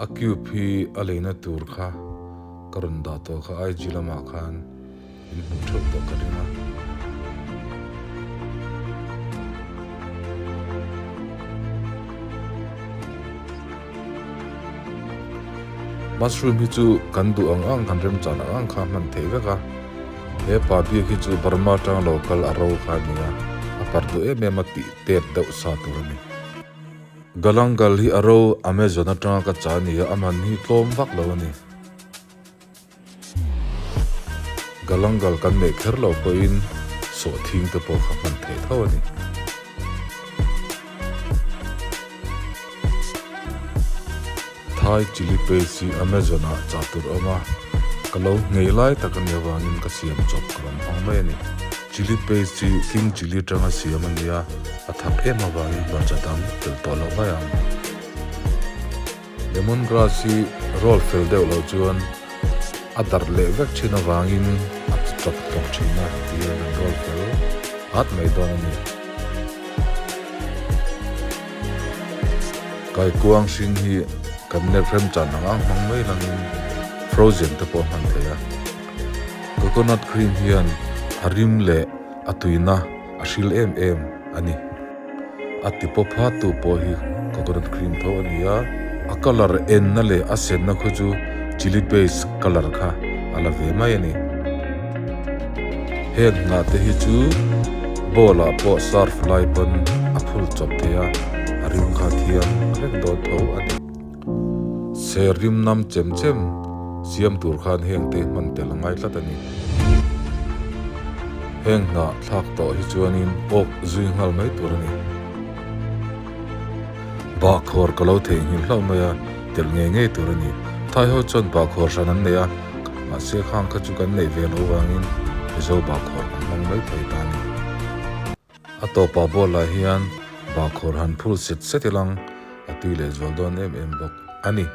A cube hi a leina tur kha ka rawn dah tawh kha IG lamah khan in hmuh theuh tawh ka ring a. Mushroom hi chu kan duh ang ang kan remchan ang ang kha hman theih vek a, he pa biak hi chu Burma atanga lo kal a ro kha a ni a, a parh duh em em a tih tep deuh sa tur a ni. Galangal hi a ro Amazon atanga ka chah a ni a, a man hi tlawm vak lo a ni. Galangal kan neih kher lo pawhin sawhthing te pawh kha hman theih tho a ni. Thai chilli paste hi Amazon ah chah tur a awm a, ka lo nghei lai tak a nih avangin ka siam chawp ka rawn hmang mai a ni. Chilli paste hi king chilli atanga siam a ni a, a thak em avangin hmarcha dang telh tawh loh mai ang. Lemon grass hi roll fel deuh loh chuan a darh leh vek thin avangin a ti tawp tawp thin a tihian kan roll fel at mai dawn a ni. Kaikuang hring hi kan nek remchan ang ang hmang mai langin frozen te pawh a hman thei a. Coconut cream hian a rim leh a tuina a hril em em a ni. A ti pawp hat tu pawh hi coconut cream tho a ni a, a colour enna leh a senna khaw chu chilli paste colour kha a la ve mai a ni. Heng hnah te hi chu bowl ah pawh serve lai pawn a phul chawp thei a, a rim kha thiam reng dawn tho a ni. Ser rim nam chem chem siam tur khan heng te hman tel a ngai tlat a ni. Heng hnah thlak tawh hi chuanin awk zui nghal mai tur a ni. Bahkhawr ka lo theihnghilh hlauh mai a, telh ngei ngei tur a ni. Thai ho chuan bahkhawr hran an nei a, mahse khang kha chu kan neih ve loh vangin Mizo bahkhawr kan hmang mai thei ta a ni. A tawpah bowl ah hian bahkhawr han phul set set ilang a tui leh zual dawn em em bawk a ni.